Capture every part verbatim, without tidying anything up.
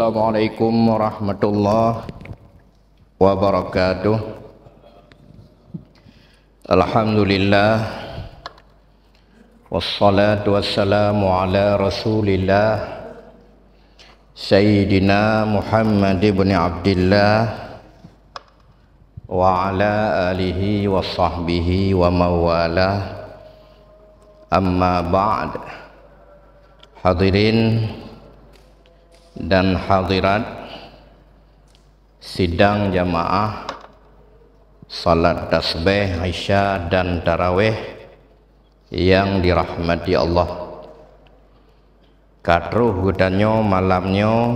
Assalamualaikum warahmatullahi wabarakatuh. Alhamdulillah. Wassalatu wassalamu ala Rasulillah, Sayyidina Muhammad ibn Abdillah, wa ala alihi wa sahbihi wa mawalah. Amma ba'd. Hadirin dan hadirat sidang jamaah salat tasbih Isya dan Tarawih yang dirahmati Allah. Ka troh geutanyoe malam nyoe,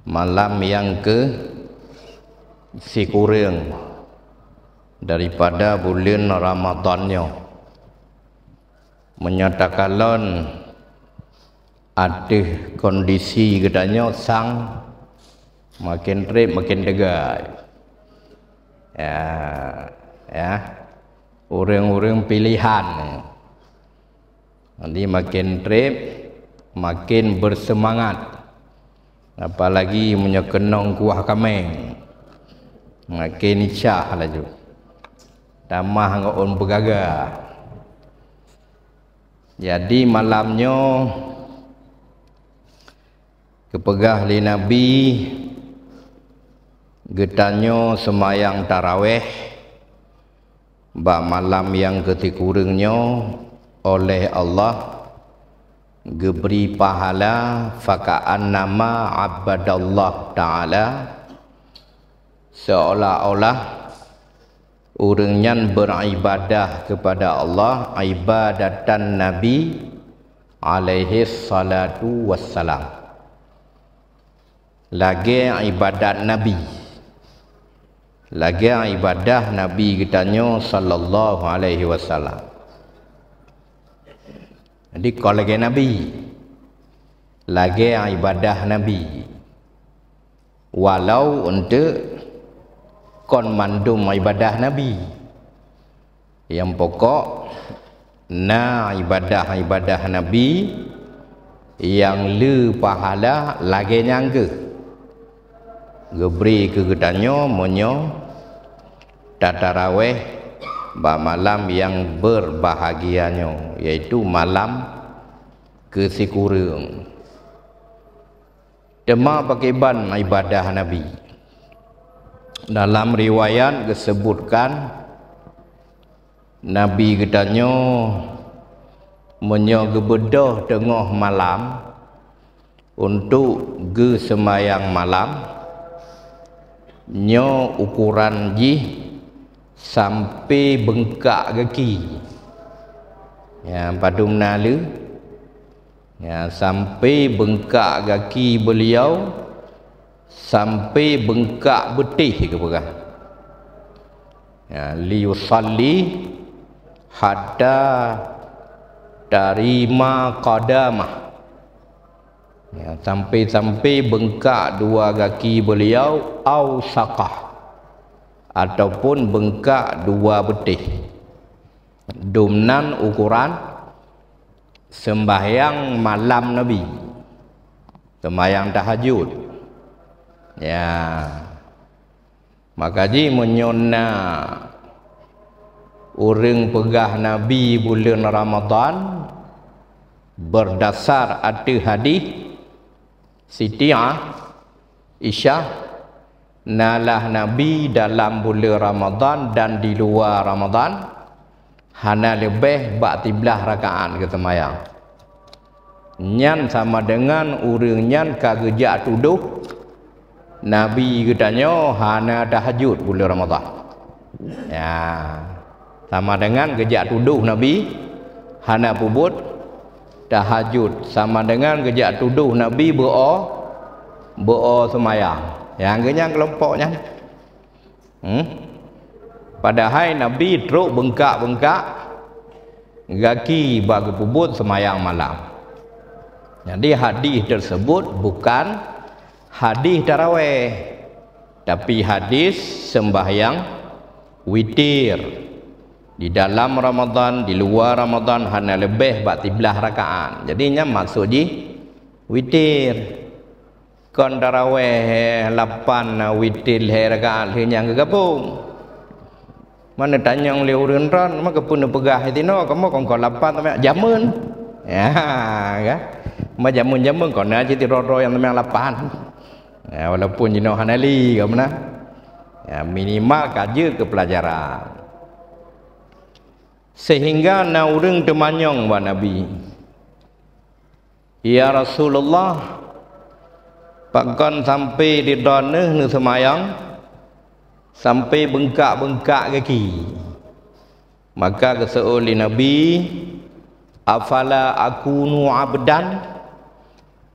malam nyang keu sikureueng daripada buleuen Ramadhan nyoe. Meunyoe takalon ateueh kondisi geutanyoe sang maken treb maken teuga. Ya, ya. Ureuëng-ureuëng pilihan. Jadi maken treb, maken beuseumangat. Apalagi meunyoe keunong kuah kaméng, maken icah laju. Tamah ngon ôn beugaga. Jadi malam nyoe geupeugah lé Nabi, geutanyoe seumayang tarawéh bak malam nyang keusikureueng nyoe oleh Allah geubri pahala faka'annama abadallah ta'ala, seolah-olah ureuëng nyan beuribadah keupada Allah ibadatan Nabi alaihi salatu wassalam. Lagée ibadat Nabi. Lagée ibadah Nabi geutanyoe sallallahu alaihi wasallam. Jadi kon lagée Nabi. Lagée ibadah Nabi. Walau eunteuk kon mandum ibadah Nabi. Nyang pokok na ibadah-ibadah Nabi nyang le pahala lagée nyan geuh geubri keu geutanyoe meunyoe tatarawéh bak malam nyang beurbahagia nyoe, yaitu malam keusikureueng. Teuma pakriban ibadah Nabi? Dalam riwayat geuseubutkan, Nabi geutanyoe meunyoe geubeudôh teungoh malam untuk geuseumayang malam, nyoe ukoran jih sampai beungkak gaki. Ya, padum na le? Ya, sampai beungkak gaki beuliau, sampai beungkak beutéh geupeugah. Ya, liyusalli hatta tarima qadamah. Ya, sampai-sampai beungkak dua gaki beuliau, au saqah, ataupun beungkak dua beutéh. Dum nan ukoran seumbahyang malam Nabi, seumbahyang tahajud. Ya. Maka jih meunyoe na ureuëng peugah Nabi buleuen Ramadhan beurdasar ateueh hadih Siti Aisyah, nalah Nabi dalam buleuen Ramadhan dan di luwa Ramadhan hana leubeh bak siblaih rakaat geuseumayang. Nyan sama deungon ureuëng nyan ka geujak tudoh Nabi geutanyoe hana tahajud buleuen Ramadhan. Ya, sama deungon geujak tudoh Nabi hana peubuet tahajud, sama deungon geujak tudoh Nabi beu-o, beu-o seumayang. Nyang geuh nyan keulompok nyan. Hmm? Padahai Nabi trok beungkak-beungkak gaki bak geupeubuet seumayang malam. Jadi hadih tersebut bukan hadih tarawéh, tapi hadih seumbahyang witir. Di dalam Ramadhan, di luwa Ramadhan hana leubeh bak siblaih rakaat. Jadi nyan maksud jih witir. Kon taraweh lapan, witir lhèe rakaat lheueh nyan geugabong. Mana tanyong lé ureueng droen, maka pun peugah di sinoe, kamoe kon, kon lapan sampoe jameun. Ya, kan? Ma jameun-jameun kon na cit droe-droe nyang sampoe lapan. Ya, walaupun jinoe hana li, ka meunan. Ya, minimal ka jeuet keu peulajaran. Sehingga na ureueng teumanyong bak Nabi, "Ya Rasulullah, pakon sampoe di droeneuh neuseumayang sampoe beungkak-beungkak gaki?" Maka geuseuôt lé Nabi, "Afala akunu abdan?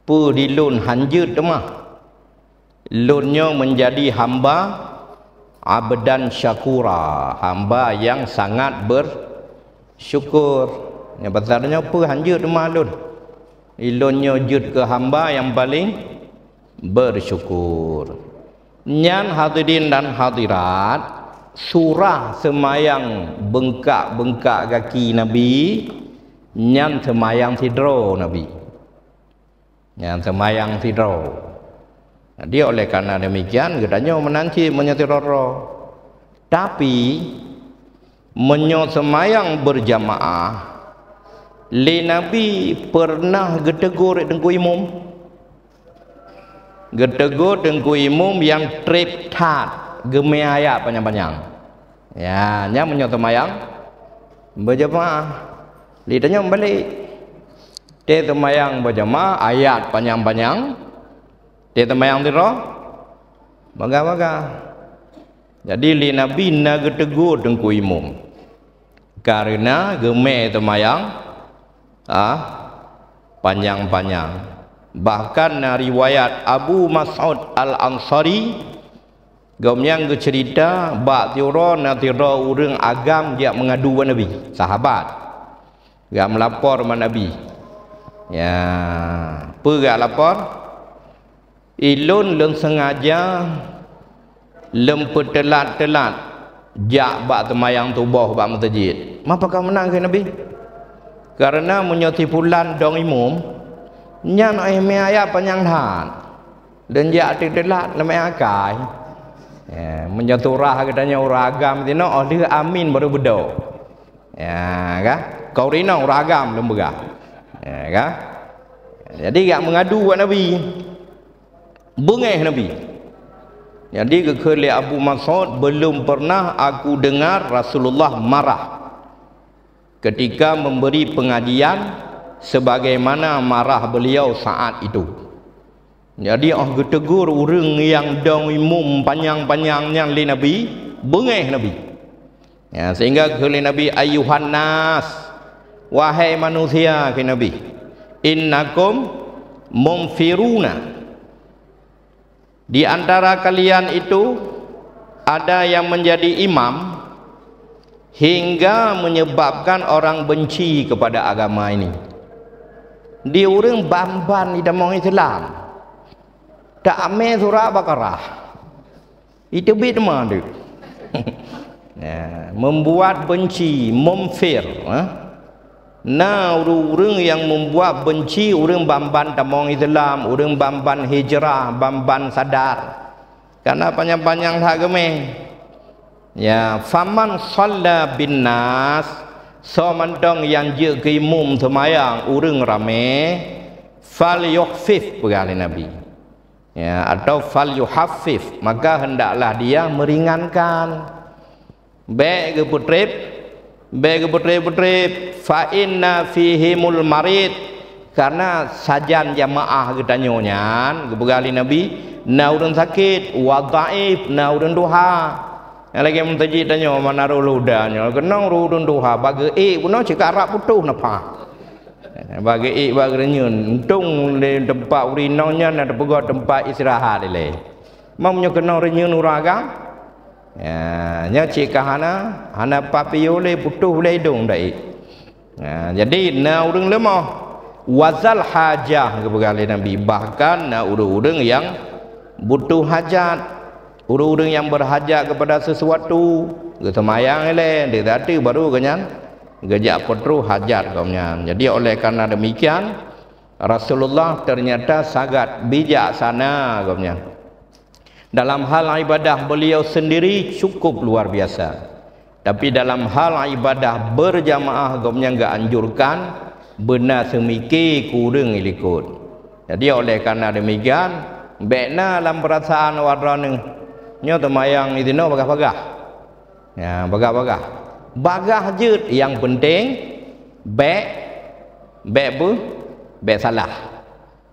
Peue di lôn hanjeuet teuma? Lôn nyoe meunjadi hamba, abdan syakura, hamba nyang sangat bersyukur." Nyang pasal nyoe peue hanjeuet teuma lôn? Lôn nyoe jeuet keu hamba nyang paleng bersyukur. Nyan hadirin dan hadirat, surah seumayang beungkak-beungkak gaki Nabi, nyan seumayang sidroe Nabi. Nyan seumayang sidroe. Jadi, oleh karena demikian, geutanyoe meunan cit meunyoe sidroe-droe. Tapi, meunyoe seumayang beurjamaah, lé Nabi peureunah geuteugor Teungku Imum. Geuteugor Teungku Imum nyang treb that, geumè ayat panyang-panyang. Ya, nyan meunyoe seumayang beurjamaah. Lé tanyoe balek. Teuh seumayang beurjamaah, ayat panyang-panyang. Teuh seumayang sidroe, bagah-bagah. Jadi, lé Nabi na geuteugor Teungku Imum, kareuna geumè seumayang, ah, panyang-panyang. Bahkan na riwayat Abu Mas'ud Al-Ansari, gobnyan geuceurita, bak siuroe na sidroe ureueng agam jak meungadu bak Nabi, sahabat. Gak meulapor bak Nabi. Ya, peue gak lapor? "Ilôn lôn seungaja lôn peuteulat-teulat jak bak seumayang suboh bak meuseujid." "Ma pakon meunan?" kheun Nabi. "Kareuna meunyoe si fulan dong imum, nyan óh mè ayat panyang that, lôn jak teuteulat lôn mè akai." Ya, meunyoe surah geutanyoe ureueng agam sinoe, óh lheueh amin baru beudôh. Ya, kan? Kau rinong ureueng agam lôn peugah. Ya, kan? Jadi, jak meungadu bak Nabi. Beungéh Nabi. Jadi, geukheun lé Abu Mas'ud, "Belum pernah aku dengar Rasulullah marah ketika memberi pengajian sebagaimana marah beliau saat itu." Jadi, óh geuteugor ureueng nyang dong imum panyang-panyang nyan lé Nabi, beungéh Nabi. Ya, sehingga geukheun lé Nabi, "Ayyuhan nas, wahai manusia," kheun Nabi, "innakum munfiruna. Di antara kalian itu ada yang menjadi imam hingga menyebabkan orang benci kepada agama ini." Di ureueng ban-ban di tamong Islam, tak amé surah Baqarah. Iteubiet teuma deuh. Ya, membuat benci, munfir, ha? Na ureueng-ureueng nyang membuat benci ureueng ban-ban tamong Islam, ureueng ban-ban hijrah, ban-ban sadar. Karena panyang-panyang that geumè. Ya, "Faman shalla bin nas," soe mantong nyang jeuet keu imum seumayang ureueng ramé, "falyukhfif," peugah lé Nabi. Ya, atau "falyukhaffif," maka hendaklah dia meringankan. Bèk geupeutreb, bèk geupeutreb-peutreb, "fa inna fihimul marid," karena sajan jamaah geutanyoe nyan, geupeugah lé Nabi, na ureueng sakét, "wa dhaif," na ureueng tuha. Nyang lagèe meuseujid tanyoe, Manarul Huda nyoe, keunong ureueng tuha, bak geuék bunoe cit ka rab putôh nafah. Bak geuék bak geureunyeun, untông lé teumpat ureueng inong nyan na teupeugöt teumpat istirahat ilèe. Meunyoe keunong reunyeun ureueng agam, ya, nyan cit ka hana, hana papieu lé, putôh lé idông dak ék. Ya, jadi na ureueng leumoh. "Wa zal hajah," geupeugah lé Nabi, bahkan na ureueng-ureueng nyang butuh hajat. Ureueng-ureueng nyang berhajat kepada sesuatu, geuseumayang ilèe, di situ baru gobnyan geujak peutroh hajat gobnyan. Jadi, oleh karena demikian, Rasulullah ternyata sangat bijaksana gobnyan. Dalam hal ibadah beliau sendiri cukup luar biasa. Tapi dalam hal ibadah berjamaah gobnyan geuanjurkan beuna seumike kureueng ilikot. Jadi oleh karena demikian, bék na lam peurasaan awak droeneuh nyoe teumayang di sinoe bagah-bagah. Ya, bagah-bagah. Bagah jeuet, yang penting bék, bék beuh, bék salah.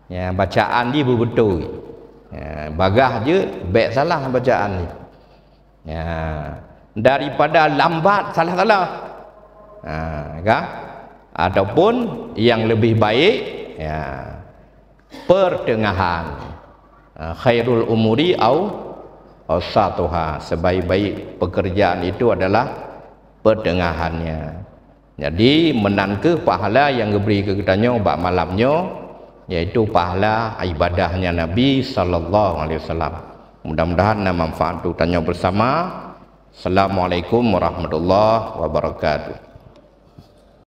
Ya, bacaan jih beubeutôi. Ya, bagah jeuet, bék salah bacaan jih. Ya, daripada lambat salah-salah. Ha, kan? Ataupun yang lebih baik, ya, pertengahan. Ha, khairul umuri au ausatuha. Sebaik-baik pekerjaan itu adalah pertengahannya. Jadi, meunan kheueh pahala nyang geubri keu geutanyoe bak malam nyoe, yaitu pahala ibadahnya Nabi sallallahu alaihi wasallam. Mudah-mudahan na manfaat untuk tanyoe bersama. Assalamualaikum warahmatullahi wabarakatuh.